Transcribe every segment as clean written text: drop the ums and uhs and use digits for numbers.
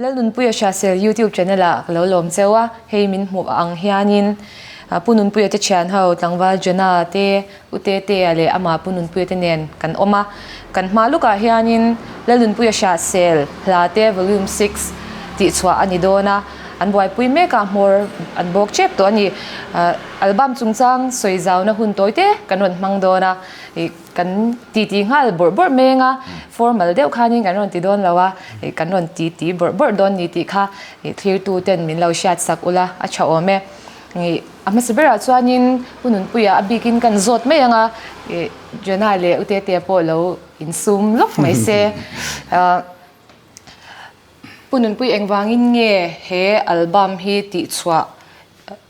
Lalnunpuia Hrahsel YouTube channel ah ka lo lawm cheu a, hei min hmuh ang hianin Pu Nunpuia te thian ho tlangval Jona te, U Tetea leh amah Pu Nunpuia te nen kan awm a. Kan hma lukah hianin Lalnunpuia Hrahsel hla te Volume 6 tih chhuah a ni dawn a, an buaipui mek a, hmawr an bawk tep tawh a ni. Album chungchang sawi zauna hun tawi te kan rawn hmang dawn a, kan titi nghal bawrh bawrh meng a, formal deuh khanin kan rawn ti dawn lo a, kan rawn titi bawrh bawrh dawn ni tih kha thlirtu ten min lo hriat sak ula a tha awm e. A hmasa berah chuanin Pu Nunpuia a bikin kan zawt mai ang a, Jonah leh U Tetea pawh lo insum lawk mai se. Pu Nunpui engvangin nge he album hi tihchhuah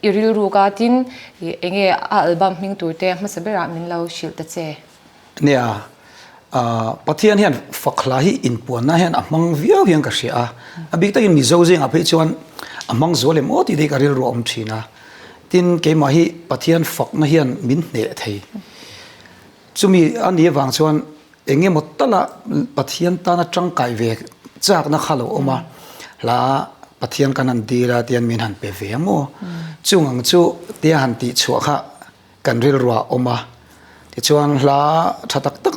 i rilruk a tin enge a album hming tur te hmasa berah min lo hrilh ta che? Nia, Pathian hian fak hla hi inpuanna hian a hmang viau hian ka hria a, a bik takin Mizo zingah phei chuan a hmang zual em aw tih te hi ka rilru a awm thin a, tin keimah hi Pathian fakna hian min hneh thei. Chumi a nih avang chuan Eng emaw tala Pathian tana tangkai ve chakna kha lo awm a, hla Pathian kan han dil a tian min han pe ve a maw? Chung ang chu tia han tih chhuah kha kan rilruah a awm a, tichuan hla tha tak tak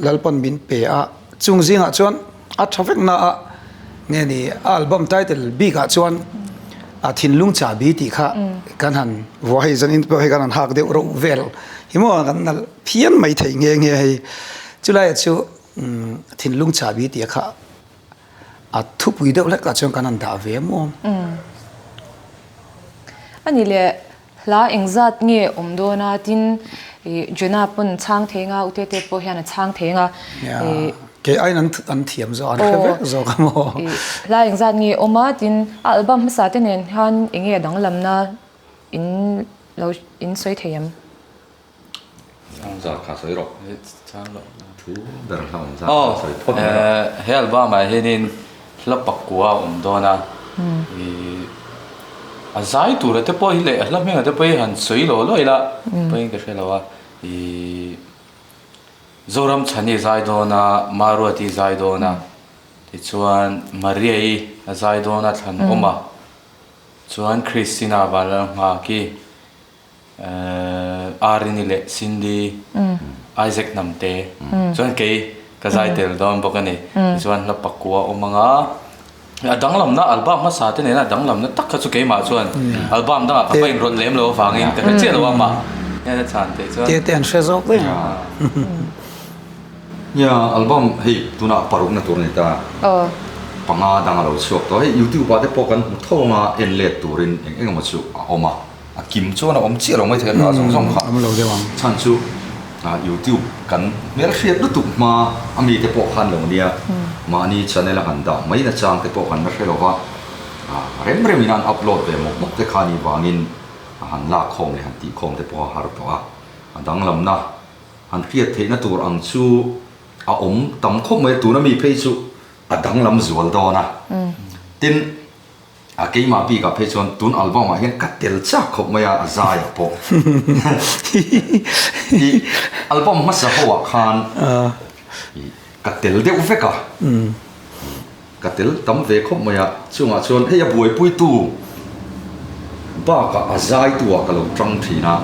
Lalpan min pe a, chung zingah chuan a tha vek na a nge ni a album title bikah chuan a thinlung chahbi tih kha kan han vuah hei zanin pawh hei kan han hak deuh reuh vel hi maw kan nalh phian mai thei nghe nghe hei chulaiah chu thinlung chahbi tih kha a thupui deuh hlekah chuan kan han dah ve a maw. Ani leh Hla engzat nge awm dawn a tin Jonah pawn chhang thei nga Utete pawh hian a chhang thei nga. Kei aiin an thiam zawk an hre vek zawk a maw. Hla engzat nge awm a tin a album hmasa te nen hian enge a danglamna in lo in sawi thei em? Chhang zat kha sawi rawh. Chhang loh. Thu ber hla awm zat kha sawi phawt mai rawh. He album ah hianin hla pakua a awm dawn a. A zai tura te pawh hi leh a hla hmingah te pawh hi han sawi lo lo ila pawhin ka hre lo a. Zoram Chhani zai dawn a, Maruati zai dawn a, tichuan Maria-i a zai dawn a thlan awm a, chuan Christina Vanlalnghaki. Arini leh Cindy, Isaac Hnamte chuan kei ka zai tel dawn bawk a ni. Tichuan hla pakua awm ang a, a danglamna album hmasa te nena danglamna tak kha chu keimah chuan album dangah ka va inrawlh lem lo avangin ka hre chiah lo a mah hian a chhan theih chuan. Te te an hre zawk daih ang. Nia, album hei tunah parukna tur a ni ta. Panga dang a lo chhuak tawh. Hei YouTube ah te pawh kan hmu tho ang a, en let turin eng eng emaw chu a awm a. A kim chuan a awm chiah lo mai thei a hna zawng zawng kha. Awm lo deuh ang. Chhan chu YouTube kan hmelhriat lutuk hma a mite pawh khan lo nia mahni channel a han dah mai na chang te pawh kan la hre lo va, rem rem in an upload ve mawp mawp te kha ni vangin a han lak khawm leh han tih khawm te pawh a har tawh a, a danglamna han hriat theihna tur ang chu a awm tam khawp mai a, tuna mi phei chu a danglam zual dawn a, tin. A keimah bikah phei chuan tun album ah hian ka tel chak khawp mai a, a zai ah pawh. I album hmasa ho ah khan ka tel deuh vek a, ka tel tam ve khawp mai a, chungah chuan hei a buaipuitu bakah a zaitu ah ka lo tang thin a,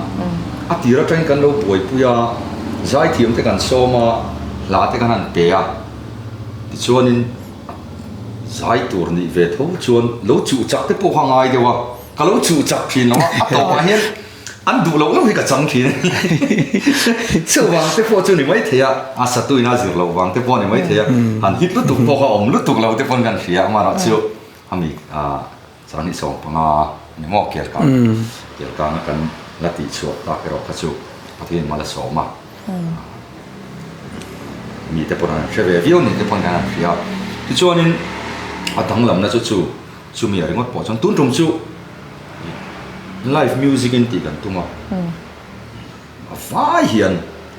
a tir atangin kan lo buaipui a, zaithiam te kan sawm a, hla te kan han pe a, tichuanin Zai tur nih ve tho chuan lo chuh chak te pawh kha ngai deuh a, ka lo chuh chak thin lo a, a tawpah hian an duh loh loh hi ka chang thin a ni. Chuvang te pawh chu ni mai thei a, a satu in a zir loh vang te pawh a ni mai thei a, han hit lutuk pawh kha awm lutuk lo te pawn kan hria a, amaherawhchu ami Sanghnih 15 ni maw Kelkang, Kelkanga kan la tih chhuah tak erawh kha chu Pathian mal a sawm a. Mite pawn an hre ve viau ni te pawn kan han hria. Tichuanin a danglamna chu chu chumi a ringawt pawh chuan tun tum chu live music in tih kan tum a. A vai hian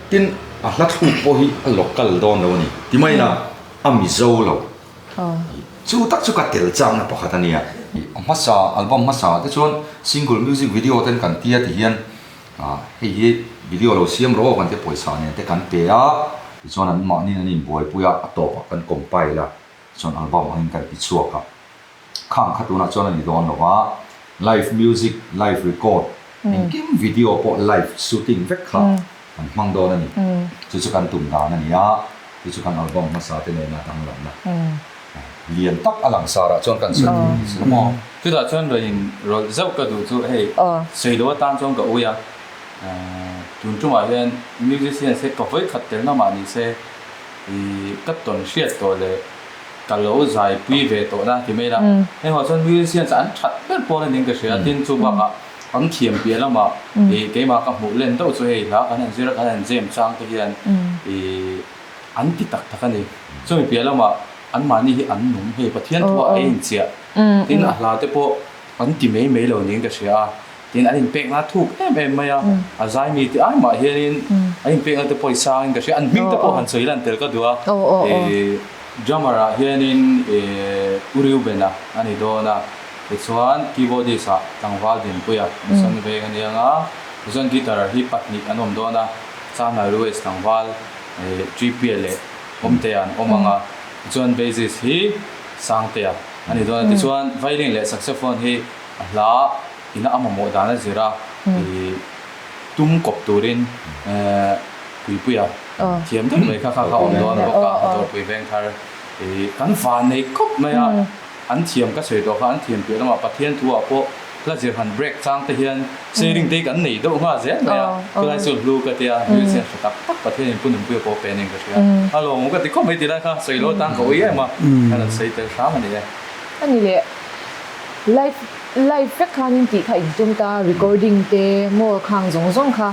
tin a hla thluk pawh hi a local dawn lo a ni. Ti mai ila a Mizo lo. Chu tak chu ka tel changna pakhat a nia. A hmasa album hmasa te chuan single music video ten kan tia ti hian Hei hi video lo siam rawh aw kan te pawisa nen te kan pe a, tichuan an mahni an inbuaipui a, a tawpah kan compile a. Chuan album angin kan ti chhuak a. Khang kha tunah chuan a ni dawn lo a, live music, live record, engkim video pawh live shooting vek kha kan hmang dawn a ni. Chu chu kan tum dan a ni a, chu chu kan album hmasa te nena danglamna lian tak a lang sarah chuan kan sawi thei ni si maw. Chutah chuan rawn in rawlh zauh ka duh chu hei sawi lo atan chuan ka ui a, tun tumah hian musicians hi ka vawi khat telna mah ni se ka tawn hriat tawh leh ka lo zaipui ve tawh na ti mai la. Heng ho chuan musicians an that ber pawl a ning ka hria tin chu bakah an thiam piah lamah ih keimah ka hmuh len deuh chu hei hla kan han zir a kan han jam chang te hian ih an ti tak tak a ni. Chumi piah lamah an mahni hi an nung hei Pathian thuah a inchiah tin a hla te pawh an ti mai mai lo niin ka hria a. Tin an inpekna thuk em em mai a, a zai mi te ai mah hianin an inpekna te pawh i sangin ka hria, an hming te pawh han sawi lan tel ka duh a, ih drummer ah hianin ih U Reuben-a a ni dawn a, tichuan keyboardist ah tlangval Dinpuia Mission Veng a nia nga, tichuan guitar hi pahnih an awm dawn a, Chamlai Ruwes tlangval ih Tripia leh Awmtea an awm ang a, tichuan bassist hi Sangtea a ni dawn a, tichuan violin leh saxophone hi a hla ina a mamawh dan a zir a, ih tum kawp turin Puipuia thiam deuh mai kha kha kha awm dawn bawk a, a dawrpui veng thar ih kan van nei khawp mai a, an thiam ka sawi tawh kha an thiam piah lamah Pathian thu ah pawh hla zir han break chang te hian sharing te hi kan nei deuh nghal zel mai a, chulai chu hlu ka tia musician hre tak tak Pathian in pu Nunpuia pawh pe nen ka hria a lawmawm ka ti khawp mai ti lai kha sawi lo atan ka ui em a, ka rawn sawi tel hram a ni e. A ni leh life Live vek khanin tih kha in tum ta, recording te maw khang zawng zawng kha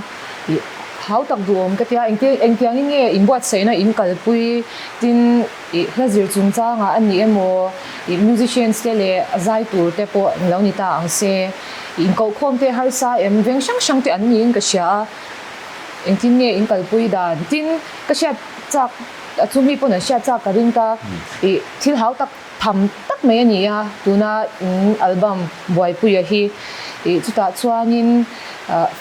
ih hau tak duhawm ka tia, engti engtiangin nge in buatsaihna in kalpui tin ih hla zir chungchangah a ni emaw ih musicians te leh a zai tur te pawh an lo ni ta ang se, ih inkohkhawm te harsa em veng hrang hrang te an niin ka hria a, engtin nge in kalpui dan tin ka hriat chak chumi pawn an hriat chak ka ring ta ih thil hau tak. Tham tak mai a ni a, tuna in album buaipuia hi ih chutah chuanin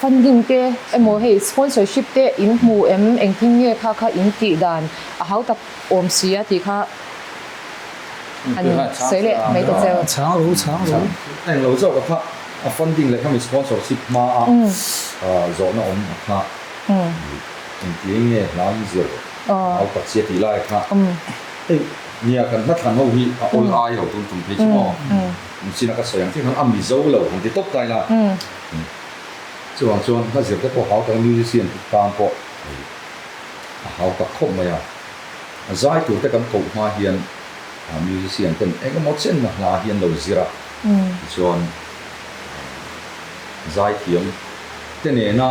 funding te emaw hei sponsorship te in hmu em engtin nge kha kha in tih dan a hau tak awm si a tih kha an sawi leh mai ta cheu. Chhang ro chhang ro. Eng lo zawk a kha a funding leh khami sponsorship hma a zawhna awm a kha engti nge hla in zir hau tak sia tih lai a kha hei Nia, kan hla thlan ho hi a awl ai lo tun tum phei chu maw? Chin a ka sawi ang chiah khan a Mizo lo han ti tawp ta ila. Chuvang chuan hla zir te pawh hau tak musician te tan pawh a hau tak khawp mai a. A zai tur te kan koh hma hian musician ten eng emaw chenna hla hi an lo zir a, tichuan zai thiam te nena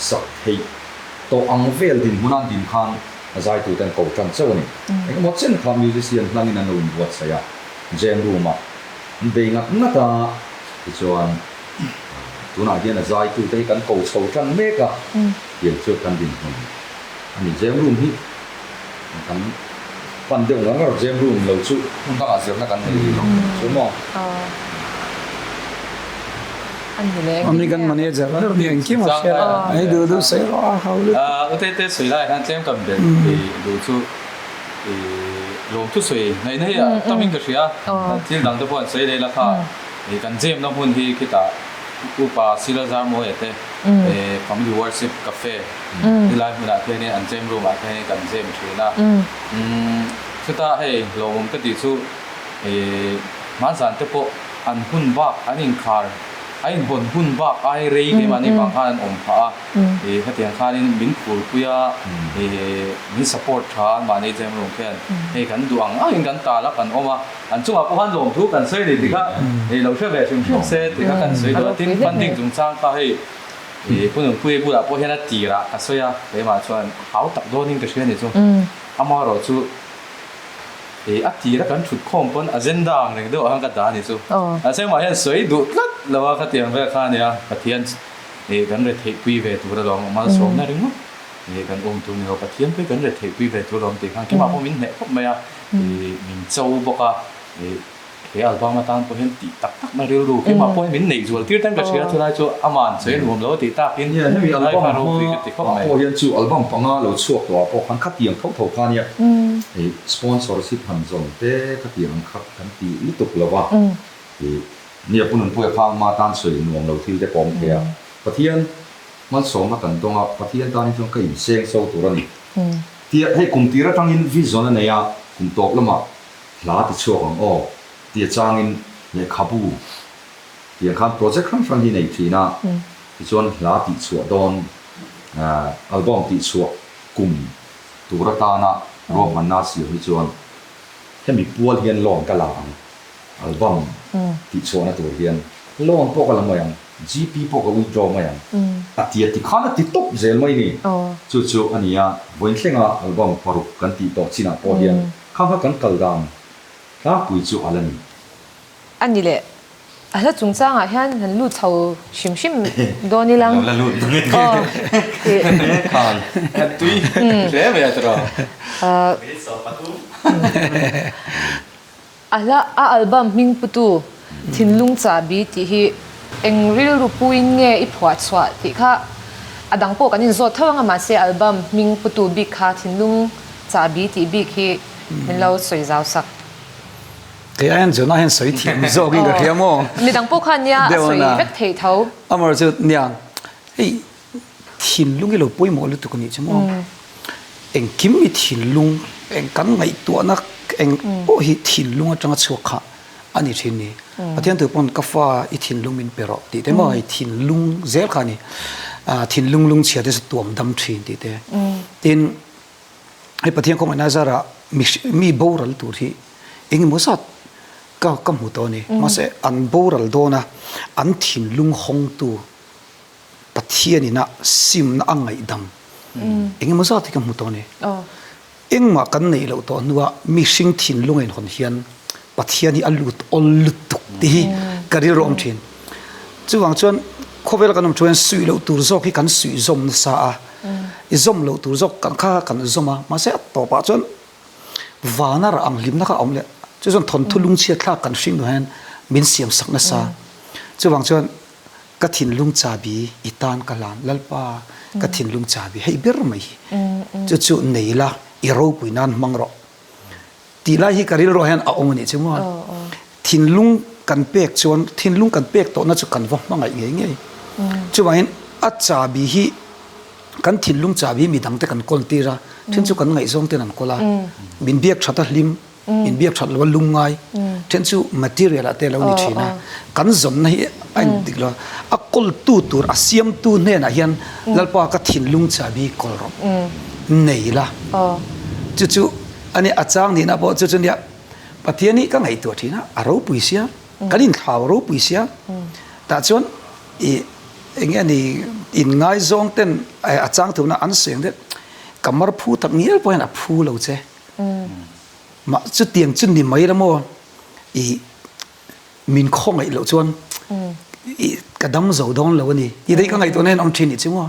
sak theih tawh ang vel dinhmun an din khan A zaitu ten ko tan chauh a ni. Engemaw chen kha musician hlangin an lo inbuatsaih a, jam room-ah an bei ngat ngat a, tichuan tunah hian a zaitute hi kan ko chho tan mek a, tiang chu kan dinhmun a ni. Jam room hi kan pan deuh ngar ngar, jam room lo chu hmun dangah zirna kan nei rih lo chu maw? Ani kan manager ber ni engkim a hria a, ei duh duh sawi rawh a hau lutuk. Utete sawi lai khan tlem kan belh duh chu lawmthu sawi ngaihna hi a tam in ka hria a, thil dang te pawh an sawi leh la kha kan jam na hmun hi khitah Upa Silazar Mawia te Family Worship Cafe helai hmunah khianin an jam room ah khianin kan jam thin a, chutah hei lawmawm ka tih chu hmanzan te pawh An hun bak an inkhar, a inhawn hun bak ai rei keimahni vang khan an awm phah a, ih hetiang khanin min phurpui a, ih min support tha a mahni jam room khian hei kan duh ang angin kan tal a kan awm a, an chungah pawh khan lawmthu kan sawi a ni tih kha ih lo hre ve hrim hrim se tih kha kan sawi duh a, tin funding chungchang kha hei ih Pu Nunpuii bulah pawh hian a tirah ka sawi a, keimah chuan hau tak dawnin ka hria a ni chu, amaherawhchu. Ih a tira kan thut khawm pawn agenda ang reng deuh ah khan ka dah a ni chu. Mahse amah hian sawi duh tlat lo a khatiang vel kha a nia. Pathian ih kan retheihpui ve tur alawm malsawmna ringawt ih kan um tur ni lo Pathian pawh hi kan retheihpui ve tur alawm tih khan keimah pawh min hneh khawp mai a ih min cho bawk a ih. He album atan pawh hian tih tak tak na rilru keimah pawh hi min neih zual tir ten ka hria chulai chu ama'n sawi nuam lo tih takin Nia hemi lai album kha ropui hma ka ti khawp ah mai. pawh hian chu album panga lo chhuak tawh ah pawh khan khatiang tho tho kha nia hei sponsorship han zawn te khatiang ang kha kan ti lutuk lo va ih nia Pu Nunpuia kha ama tan sawi nuam lo thil te pawh awm thei a Pathian malsawmna kan dawng a Pathian tan hi chuan ka inseng so tur a ni tia hei kum tir atangin vision a nei a kum tawp lamah Hla ti chhuak ang aw tia changin lehkhabu tiang khan project hrang hrang hi nei thin a, tichuan hla tih chhuah dawn album tih chhuah kum tur atana ruahmanna a siam hi chuan hemi pual hian loan ka la ang, album tih chhuahna tur hian loan pawh ka la mai ang, GP pawh ka withdraw mai ang a ti a ti khan a ti tawp zel mai ni. Chu chu a ni a, vawiin thlenga album paruk kan tih tawh chinah pawh hian Kha kha kan kal dan tlangpui chu a la ni. A ni leh, a hla chungchangah hian han lut chho hrim hrim dawn ila. Lo la lut nge khan a tui hle mai a tiraw. A hla a album hming putu Thinlung Chahbi tih hi eng rilru puin nge i phuah chhuah tih kha a dang pawh kan inzawt tho anga mahse album hming putu bik kha Thinlung Chahbi tih bik hi min lo sawi zau sak. Kei aiin Jonah hian sawi thiam zawkin ka hria maw? Midang pawh khan nia a sawi vek thei tho. Amaherawhchu chu nia hei thinlung hi lo pawimawh lutuk a nih chu maw? Engkim hi thinlung eng kan ngaihtuahna eng pawh hi thinlung atanga chhuak kha a ni thin ni. Pathian tu pawn ka fa i thinlung min pe rawh tih te maw hei thinlung zel kha a ni. Thinlung lungchhia te chu tuam dam thin tih te. Tin hei Pathian khawngaihna zarah mi boral tur hi engemaw zat ka ka hmu tawh a ni. Mahse an boral dawn a an thinlung hawngtu Pathian ina simna a ngaihdam engemaw zat hi ka hmu tawh a ni. Engmah kan neih loh tawh hnua mihring thinlung a inhawn hian Pathian hi a lut awl lutuk tih hi ka rilru a awm thin. Chuvang chuan khawvela kan awm thu hian suih loh tur zawk hi kan suih zawm nasa a, i zawm loh tur zawk kan kha kan zawm a, mahse a tawpah chuan vana rah ang hlimna kha a awm leh. Chu chuan thawnthu lungchhiat thlak kan hring duh hian min siam sak nasa. Chuvang chuan Ka thinlung chabi i tan ka hlan, Lalpa, ka thinlung chabi hei ber mai hi, chu chu nei la, i ropui nan hmang rawh. Tih lai hi ka rilruah hian a awm a nih chu maw? Thinlung kan pek chuan, thinlung kan pek tawhna chu kan va hmangaih ngei ngei. Chuvangin a chabi hi, kan thinlung chabi hi midangte kan kawl tir a, then chu kan ngaihzawng ten an kawl a, min biak that a hlim, In biak that lo a lung ngai then chu material ah te lo ni thin a, kan zawnna hi a in dik lo a, a kawltu tur a siamtu hnenah hian Lalpa ka thinlung chahbi kawl rawh nei la chu chu a nia a chang nihna pawh chu chu nia Pathian hi ka ngaihtuah thin a, a ropui sia kan inthlau ropui sia tah chuan ih eng nge ni inngaizawng ten a chang thuna an sawi ang deuh ka mar phu tak ngial pawh hian a phu lo che. Mah chutiang chu ni mai la maw i min khawngaih loh chuan i ka dam zo dawn lo a ni tih daih ka ngaihtuahna hian awm thin nih chu maw.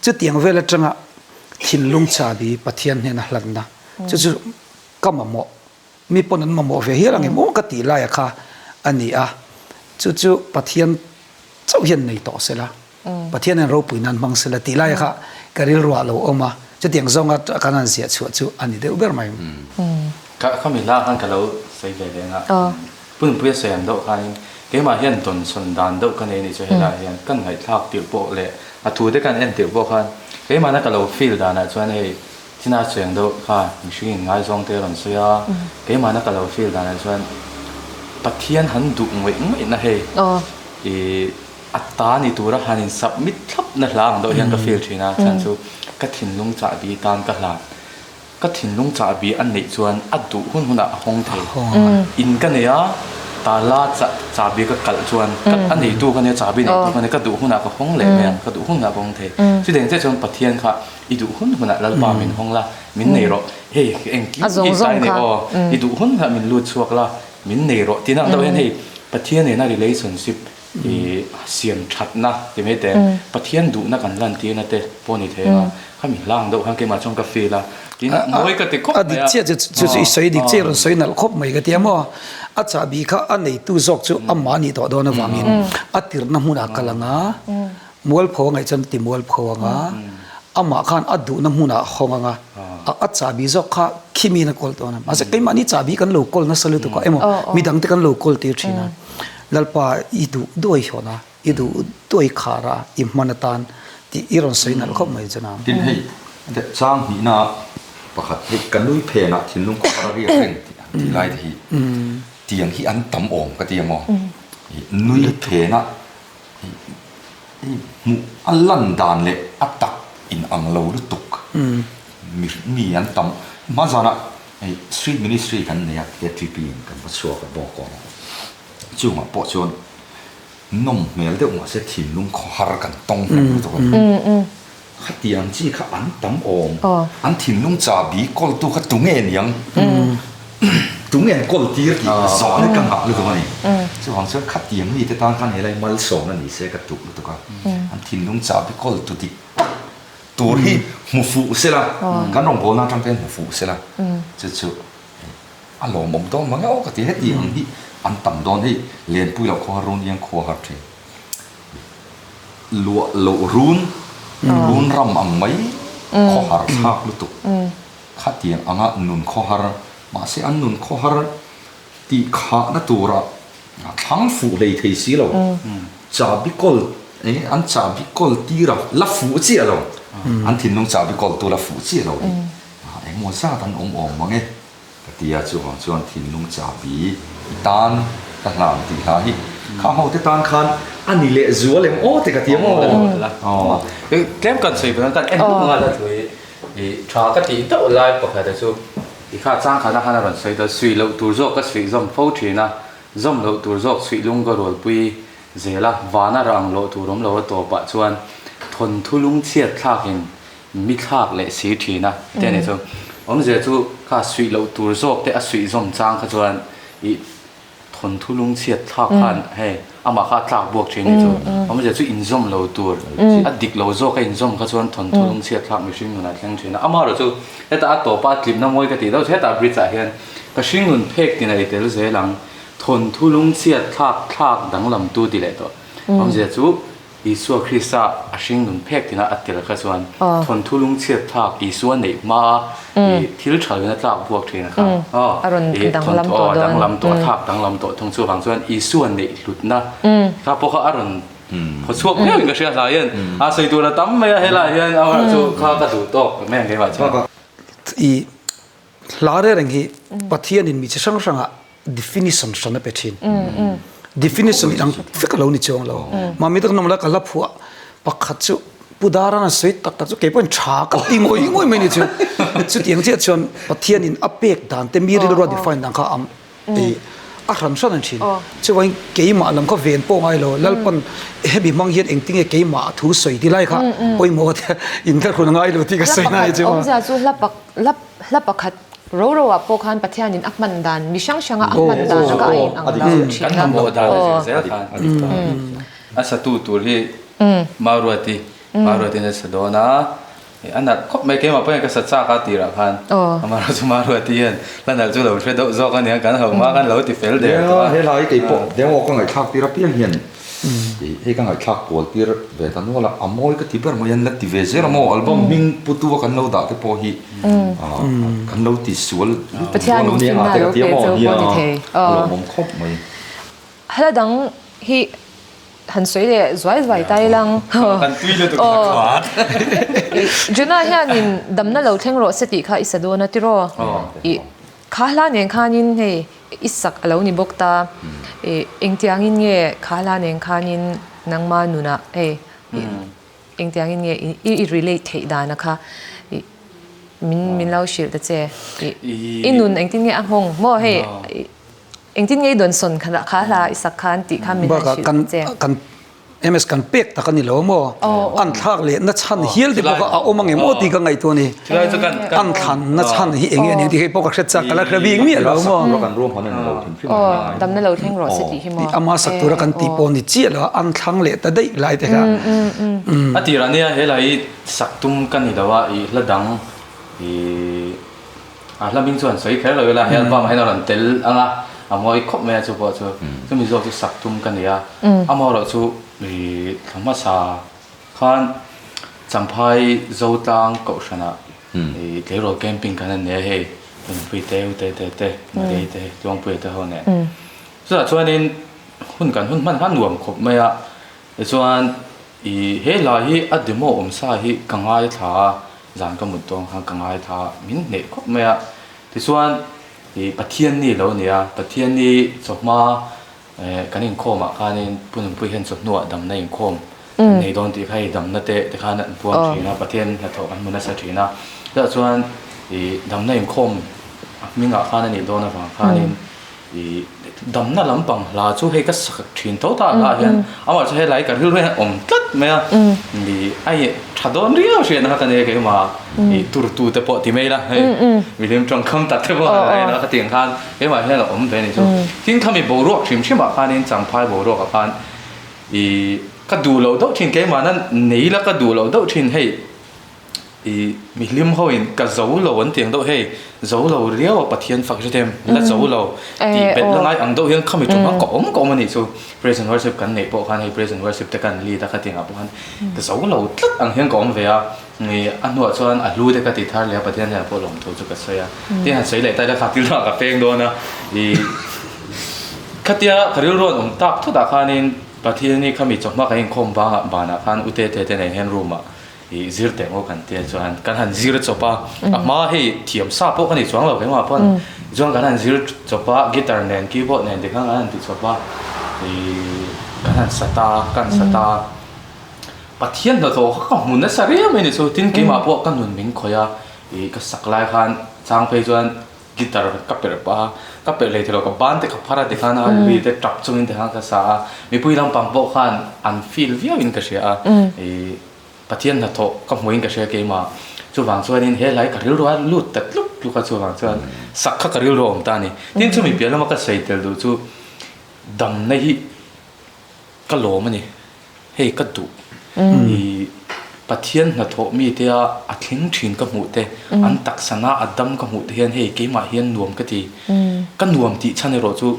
Chutiang vel atanga thinlung chahbi Pathian hnena hlanna chu chu ka mamawh mi pawn an mamawh ve hial ang em aw ka tih laia kha a ni a chu chu Pathian chauh hian nei tawh sela. Pathian hian ropui nan hmang sela tih lai kha ka rilruah a lo awm a, chutiang zawnga kan han ziah chhuah chu a ni deuh ber mai. Ka ka mi hla khan ka lo sawi ve leng a, Punpuia sawi ang deuh khanin keimah hian dawnsawn dan deuh ka nei anih chu helaiah hian kan ngaihthlak tirh pawh leh a thu te kan en tirh pawh khan keimahna ka lo feel danah chuan hei China sawi ang deuh kha mihring in ngaizawng te a rawn sawi a, keimahna ka lo feel danah chuan Pathian han duh ngawih ngawihna hei ih A ta ni tura han in submit thlap na hla ang deuh hian ka feel thin a, chhan chu ka thinlung chahbi tan ka hlan. Ka thinlung chahbi a neih chuan a duh hun hunah a hawng thei. In ka nei a, tala chahbi ka kalh chuan a neitu ka nia, chahbi neitu ka nia, ka duh hunah ka hawng leh mai ang, ka duh hunah ka hawng thei. Chutiang chiah chuan Pathian kha i duh hun hunah Lalpa min hawng la, min nei rawh, hei engkim hi tlai nei aw, i duh hun hunah min lut chhuak la, min nei rawh tih na ang deuh hian hei Pathian nena relationship I siam thatna ti mai te, Pathian duhna kan lantirna te pawh ni thei a, khami hlang deuh khan keimah chuan ka feel a, tin mawi ka ti khawp mai a. A dik chiah chu chu i sawi dik chiah i rawn sawi nalh khawp mai ka ti a maw. A chahbi kha a neitu zawk chu amah a nih tawh dawn avangin a tirhna hmunah kal ang a, mualpho a ngaih chuan ti mualpho ang a, amah khan a duhna hmunah a hawng ang a, a chahbi zawk kha khimiin a kawl dawn a. Mahse keimahni chahbi kan lo kawl nasa lutuk a emaw midangte kan lo kawl tir thin a, Lalpa i duh duai hawn a. I duh duai khar a, i hman atan tih i rawn sawi nalh khawp mai chu nang. Tin hei chang hnihna pakhat hei ka nui phenah thinlung khawhar a riak reng tih an tih lai te hi tiang hi an tam awm ka ti ang aw. Nui phenah hmuh a lan dan leh a tak in ang lo lutuk mi an tam. Hma zanah hei street ministry kan nei a KTP in kan va chhuak a bawngkawn ah chungah pawh chuan Nawm hmel deuh mahse thinlung khawhar kan tawng hnem lutuk a. Khati ang chi kha an tam awm. An thinlung chahbi kawltu kha tunge niang? Tunge an kawl tir tih zawhna ka nghah lutuk a ni. Chuvang chuan khatiang mite tan khan helai malsawmna ni se ka tuk lutuk a. An thinlung chahbi kawltu dik tak tur hi hmu fuh sela, kan rawngbawlna atang te hian hmu fuh sela chu chu. A lawmawm dawn mang e aw ka ti heti ang hi an tam dawn hei Lenpui loh khua run iang khua har thin luah loh run run ram ang mai khaw har thlak lutuk khatiang anga nun khaw har mahse an nun khaw har tih khahna tura thlang fuh hlei thei si lo chahbi kawl eng an chahbi kawl tira la fuh chiah lo an thinlung chahbi kawl tu la fuh chiah lo hi Engmaw zat an awm awm mang e ka ti a, chuvang chuan thinlung chahbi i tan ka hlan tih hla hi kha ho te tan khan a ni leh zual em aw te ka ti ang aw. Tlem kan sawi vang kan en hluk nghal a thu hi tha ka tih deuh lai pakhat a chu i kha chang khan a khan a rawn sawi dawn suih loh tur zawk ka suih zawm fo thin a, zawm loh tur zawk suih lung ka rualpui zel a, vana rang loh tur awm lo a tawpah chuan thawnthu lungchhiat thlakin Mi thlak leh si thin a te ani chu. Awmzia chu kha suih loh tur zawk te a suih zawm chang kha chuan ih thawnthu lungchhiat thlak khan hei amah kha a tlak buak thin ni chu. Awmzia chu inzawm lo tur a dik lo zawk a inzawm kha chuan thawnthu lungchhiat thlak mihring nunah thleng thin a. Amaherawh chu hetah a tawpa a tlipna mawi ka tih deuh chu hetah bridge ah hian ka hringnun phek tin a i tel zel ang thawnthu lungchhiat thlak thlak danglam tu ti leh tawh. Awmzia chu Isua Krista a hringnun phek tina a tel kha chuan thawnthu lungchhiat thlak Isua neih hma i thil tha in a tlak buak thin kha a rawn danglam tawh dawn danglam tawh a thlak danglam tawh thung chuvang chuan Isua neih hlutna kha pawh kha a rawn khaw chhuak viau in ka hria hlai hian a sawi tur a tam mai a helai hian amaherawh chu kha ka duh tawk mai ang keimah chuan. I hla reng hi Pathianin mi chi hrang hrangah definition hran a pe thin. Definition i dang vek a lo ni chuang lo. Mami tak nawm la ka hla phuah pakhat chu Pu Daran a sawi tak tak chu kei pawhin tha ka ti ngawih ngawih mai ni chu. Chutiang chiah chuan Pathianin a pek dan te mi rilrua define dan kha a a hran hran a ni thin. Chuvangin keimah lam kha ven pawh ngai lo Lalpan hemi hmang hian engtinge keimah thu sawi ti lai kha pawimawh te inthlahrun a ngai lo tih ka sawi na hi chu. Hla pakhat awmzia chu hla Hla pakhat ro ro ah pawh khan Pathianin a hman dan, mi hrang hranga a hman dan kha a in ang lo thin a. Kan mamawh dan a zir zel khan. A satu tur hi Maruati, Maruatin a sa dawn a, a nalh khawp mai keimah pawhin ka sa chak a tirah khan. Amaherawh chu Maruati hian hla nalh chu lo hre deuh zawk a nia, kan ho hma khan lo ti fel der tawh a. He hla hi keipawh demo ka ngaihthlak tir apiang hian Hei ka ngaihthlak kual tir ve ta nual a, a mawi ka ti ber mai an la ti ve zel a maw, album hming putu a kan lo dah te pawh hi kan lo ti sual lutuk dawn lo nia te ka ti a maw nia a lawmawm khawp mai. Hla dang hi han sawi leh zuai zuai ta ilang. Kan tui lutuk kha khuat. Jonah hianin damna lo thleng rawh se tih kha i sa dawn a tiraw? I Kha hla nen khanin hei i sak a lo ni bawk ta. I engtiangin nge kha hla nen khanin nangma nunah hei engtiangin nge i i relate theih dana kha i min min lo hrilh ta che. I i nun engtin nge a nghawng maw hei engtin nge i dawnsawn kha hla i sak khan tih kha min han hrilh ta che. Bakah kan MS kan pek tak a ni lo maw? An thlak leh na chhan hial te pawh kha a awm ang em aw tih ka ngaihtuah a ni. An thlan na chhan hi eng nge a ni tih hei pawh ka hre chak, ka la hre bik miah lo maw? Damna lo thleng rawh se tih hi maw? Ama sak tura kan tih pawh ni chiah lo a, an thlang leh ta daih lai te kha. A tirah nia helai hi sak tum ka ni lo a, i hla dang i a hla hming chuan sawi kher lo ila, he album ah hian a rawn tel ang a. A mawi khawp mai a chu pawh chu. Chumi zawk chu sak tum ka ni a. Amaherawhchu ih thla hmasa khan Champhai Zotlang Kohhranah ih tleirawl camping kan han nei a hei Nunpui te, U Te Te te, Marei te, Tluangpuia te ho nen. Chutah chuanin hun kan hun hman kha nuam khawp mai a. Tichuan ih he hla hi a demo awm sa hi ka ngaithla a, zan ka mut dawn khan ka ngaithla a, min hneh khawp mai a. Tichuan ih Pathianni lo ni a, Pathianni chawhma eh kan inkhawmah khanin Pu Nunpui hian chawhnuah damna inkhawm an nei dawn tih kha hei damna te te khan an puang thin a, Pathian hnathawh kan hmu nasa thin a. Chutah chuan ih damna inkhawm a hmingah khan a nih dawn avang khanin I damna lampang hla chu hei ka sak thin tho ta hla hian amah chu helai ka rilru hian awm tlat mai a i ai tha dawn riau hriatna kha ka nei a keimah i tur tu te pawh ti mai ila hei milim tawngkam tak te pawh a nei ka tih ang khan keimah hian a awm ve a ni chu tin khami boruak hrim hrim ah khanin champhai boruak ah khan i ka duh loh deuh thin keimah nan nei ila ka duh loh deuh thin hei. I mihlim ho in ka zo lo an tiang deuh hei zo lo riau a Pathian fak hre them la zo lo tih belh la ngai ang deuh hian khami tum khan ka awm ka awm a nih chu praise and worship kan neih pawh khan hei praise and worship te kan lead a khatiang ah pawh khan ka zo lo tlat ang hian ka awm ve a ni a hnuah chuan a hlu te ka ti thar leh a Pathian hian pawh lawmthu chu ka sawi a tin han sawi leh ta ila kha thil ah ka peng dawn a i khatia ka rilru an awm tak thut ah khanin Pathian hi khami chawhma kan inkhawm bangah banah khan u te te te nen hian room ah Ih zir teh maw kan tia chuan kan han zir chawp a, a hma hei thiam sa pawh ka ni chuang lo keimah pawn chuan kan han zir chawp a guitar nen keyboard nen tikhan kan han ti chawp a ih kan han sa ta kan sa ta Pathian hnathawh kha ka hmu nasa riau mai ni chu tin keimah pawh ka nun min khawih a ih ka sak lai khan chang phei chuan guitar ka perh pah a ka perh hlei theilo ka ban te ka phar a tikhan a lui te tap chungin tikhan ka sa a mipui lampang pawh khan an feel viau in ka hria a ih. Pathian hnathawh ka hmuhin ka hria keimah. Chuvang chuanin he hlai ka rilru a lut ta tluk tluk a, chuvang chuan sak kha ka rilru a awm ta a ni. Tin chumi piah lama ka sawi tel duh chu damna hi ka lawm a ni, hei ka duh. I Pathian hnathawh mite a a thleng thin ka hmuh te, an taksana a dam ka hmuh te hian hei keimah hian nuam ka ti. Ka nuam tih chhan erawh chu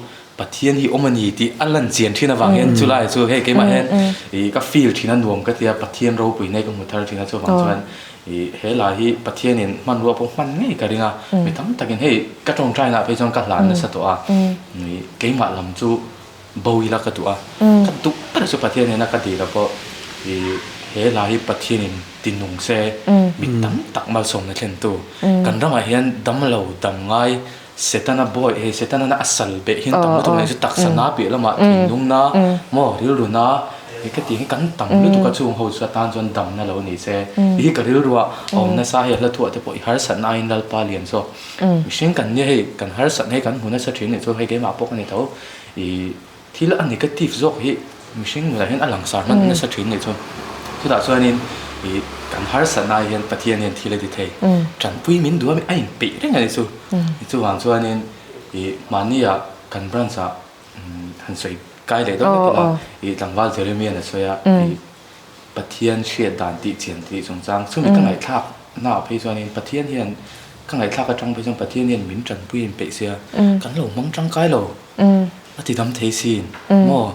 Pathian hi awm a ni tih a lan chian thin avang hian chulai chu hei keimah hian ih ka feel thin a nuam ka tia Pathian ropui nei ka hmu thar thin a chuvang chuan ih he lai hi Pathianin hmanrua pawh hman ngei ka ring a mi tam takin hei ka tawngtai nah phei chuan ka hlan nasa tawh a ih keimah lam chu bo ila ka duh a ka duh ber chu Pathian nena ka dil a pawh ih he lai hi Pathianin ti nung se mi tam tak malsawmna thlentu kan ramah hian damlo dam ngai Setana bawi hei Setana na a sal beh hian tam lutuk mai chu taksa na piah lamah thinlung na maw rilru na hei ka tih hi kan tam lutuk a chung ho chu atan chuan damna lo ni se tih hi ka rilru a awm nasa hei hla thuah te pawh i harsatna aiin Lalpa lian zawk mihring kan nia hei kan harsatna hi kan hmu nasa thin nih chu hei keimah pawh ka ni tho ih Thil a negative zawk hi mihring nunah hian a langsar hman nasa thin nih chu. Chutah chuanin ih kan harsatna ah hian Pathian hian thil a ti thei. Tanpui min duh a a inpeih reng a ni chu. Chuvang chuanin ih mahnia kan branch ah han sawi kai leh deuh vek ila ih tlangval Jeremian a sawi a ih Pathian hriat dan tih chian tih chungchang chumi ka ngaihthlak na ah phei chuanin Pathian hian ka ngaihthlak atang phei chuan Pathian hian min tanpui a inpeih sia kan lo hmang tangkai lo. A ti dam thei sin maw?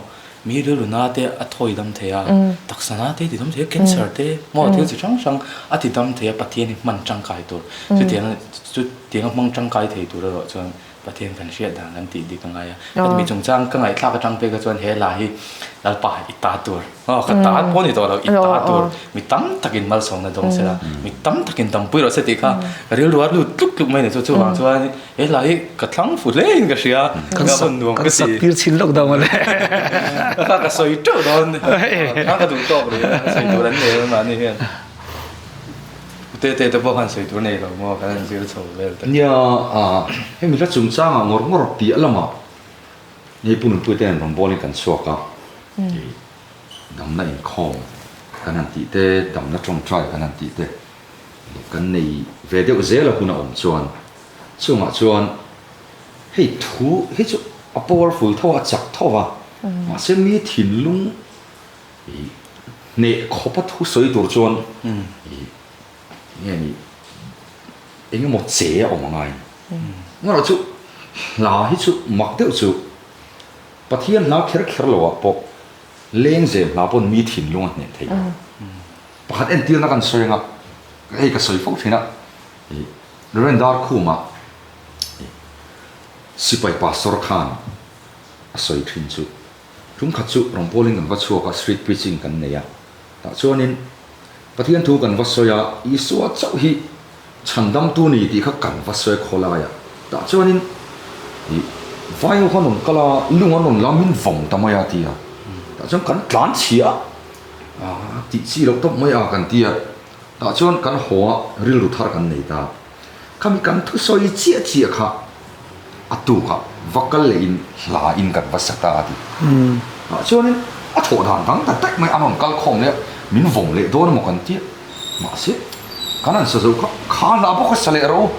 Mi rilru na te a thawi dam thei a, taksa na te a ti dam thei a, cancer te maw thil chi hrang hrang a ti dam thei a, Pathian hi hman tangkai tur. Chutiang chutiang a hmang tangkai thei tur erawh chuan Pathian kan hriat dan kan tih dik a ngai a. Heti mi chungchang ka ngaihthlak atang pek a chuan he la hi Lalpa i ta tur aw ka ta pawh ni tawh lo i ta tur mi tam takin malsawmna dawng se la, mi tam takin dampui rawh se tih kha ka rilru a lut tluk tluk mai a ni chu. Chuvang chuan He hla hi ka thlang fu hle in ka hria, ka hun nuam ka ti. Kan sak tir chhin lawk dawn mawle. Ka ka sawi teuh dawn, ka ka duh tawk rih a, sawi tur an nei lo mahni hian. Ute te te pawh khan sawi tur nei lo maw, kan han zir chho vel te. Nia, hemi hla chungchangah ngawr ngawr piah lamah hei Pu Nunpuii te hian rawngbawlin kan chhuak a, damna inkhawm kan han tih te, damna tawngtai kan han tih te kan nei ve deuh zel a hun a awm chuan Chungah chuan hei thu hi chu a powerful tho a, a chak tho va, mahse mi thinlung hneh khawpa thu sawi tur chuan nge ni eng emaw che a awm a ngai. Engemaw chu. Hla hi chu mak deuh chu Pathian hla kher kher lo ah pawh lengzem hla pawn mi thinlung a hneh thei a. Pakhat entirna kan sawi anga hei ka sawi fo thin a, Rev. Darkhuma sipai pastor khan a sawi thin chu tum khat chu rawngbawlin kan va chhuak a, street preaching kan nei a, tah chuanin Pathian thu kan va sawi a, Isua chauh hi Chhandamtu ni tih kha kan va sawi khaw lai a, tah chuanin ih vai ho khan rawn kal a, lung an rawn la min vawm ta mai a ti a, tah chuan kan tlan chhia a, tih chi loh tawp mai a kan ti a, tah chuan kan haw a, rilru thar kan nei ta. Khami kan thusawi chiah chiah kha a tukah va kal leh in hla in kan va sa ta a ti. Tah chuanin a thawh dan dang ta daih mai an rawn kal khawm leh a, min vawm leh dawn emaw kan tia. Mahse, kan han sa zo kha, kha hla bawk a sa leh ro,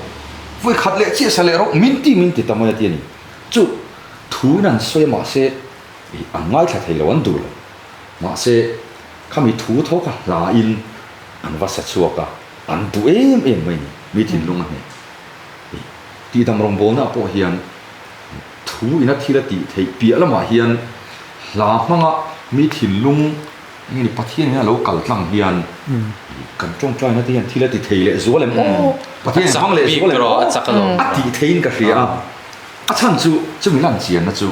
vawi khat leh chiah sa leh ro, min ti min ti ta mai a ti a ni. Chu thu in an sawi a mahse an ngaithla thei lo, an duh lo. Mahse, khami thu tho kha hla in an va sa chhuak a. An duh em em mai ni, mi thinlung a hneh. Tihdam rawngbawlna pawh hian thu ina thil a tih theih piah lamah hian hla hmanga mi thinlung enge ni Pathian ina lo kal tlang hian kan tawngtaina te hian thil a ti thei leh zual em aw, Pathian in hmang leh zual em aw, a tih theiin ka hria a. A chhan chu chumi lan chianna chu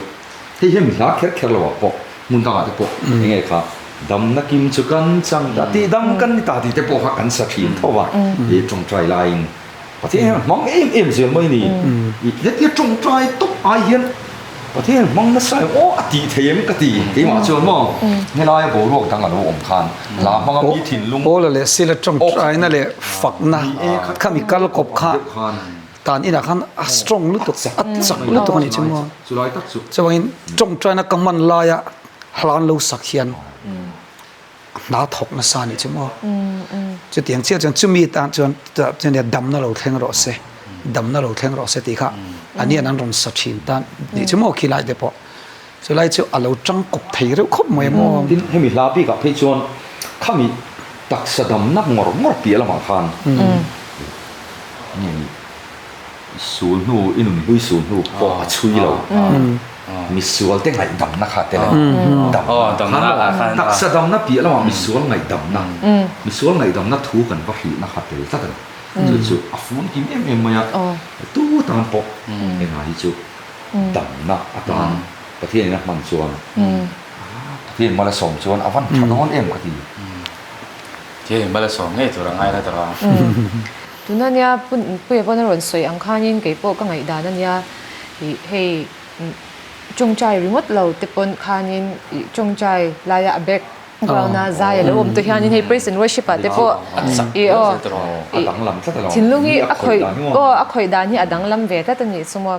hei hian mi hla kher kher lo ah pawh hmun dangah te pawh enge kha damna kim chu kan chang ta tih dam kan ni ta tih te pawh kha kan sa thin tho va he tawngtai laiin Pathian hian hmang em em zel mai ni hetia tawngtai tawp ai hian Pathian hian hmang nasa em aw a tih thei em ka ti keimah chuan maw helaia boruak dang a lo awm khan hla hmanga mi thinlung Paula leh Sila tawngtaina leh fakna khami kal kawp kha Tan inah khan a strong lutuk, a chak lutuk a nih chu maw. Chuvangin tawngtaina ka hman laia hlan lo sak hian hna thawk nasa a nih chu maw. Chutiang chiah chuan chumi tan chuan chuan damna lo thleng rawh se, damna lo thleng rawh se tih kha an hian an rawn sa thin tan nih chu maw khilai te pawh. Chulai chu a lo tangkawp thei reuh khawp mai maw. Tin, hemi hla bikah phei chuan khami taksa damna ngawr ngawr piah lamah khan nge ni sul hnu i nun hlui sul hnu pawh a chhui lo. Misual te ngaihdamna kha tel a ni. Damna khan taksa damna piah lamah misual ngaihdamna, misual ngaihdamna thu kan va hrihna kha tel tlat a ni. Chu chu a fun kim em em mai a, tu tan pawh engah hi chu damna atan Pathian in a hman chuan Pathian mal a sawm chuan a van tha dawn em ka ti. Pathian in mal a sawm ngei tur a ngai la tak a. Tuna nia Puia pawn a rawn sawi ang khanin kei pawh ka ngaihdan a nia ih hei tawngtai ringawt lo te pawn khanin ih tawngtai laia a back ground a zai a lo awm te hianin hei praise and worship ah te pawh ih aw ih thinlung hi a khawih aw a khawih dan hi a danglam ve tlat a nih chu maw.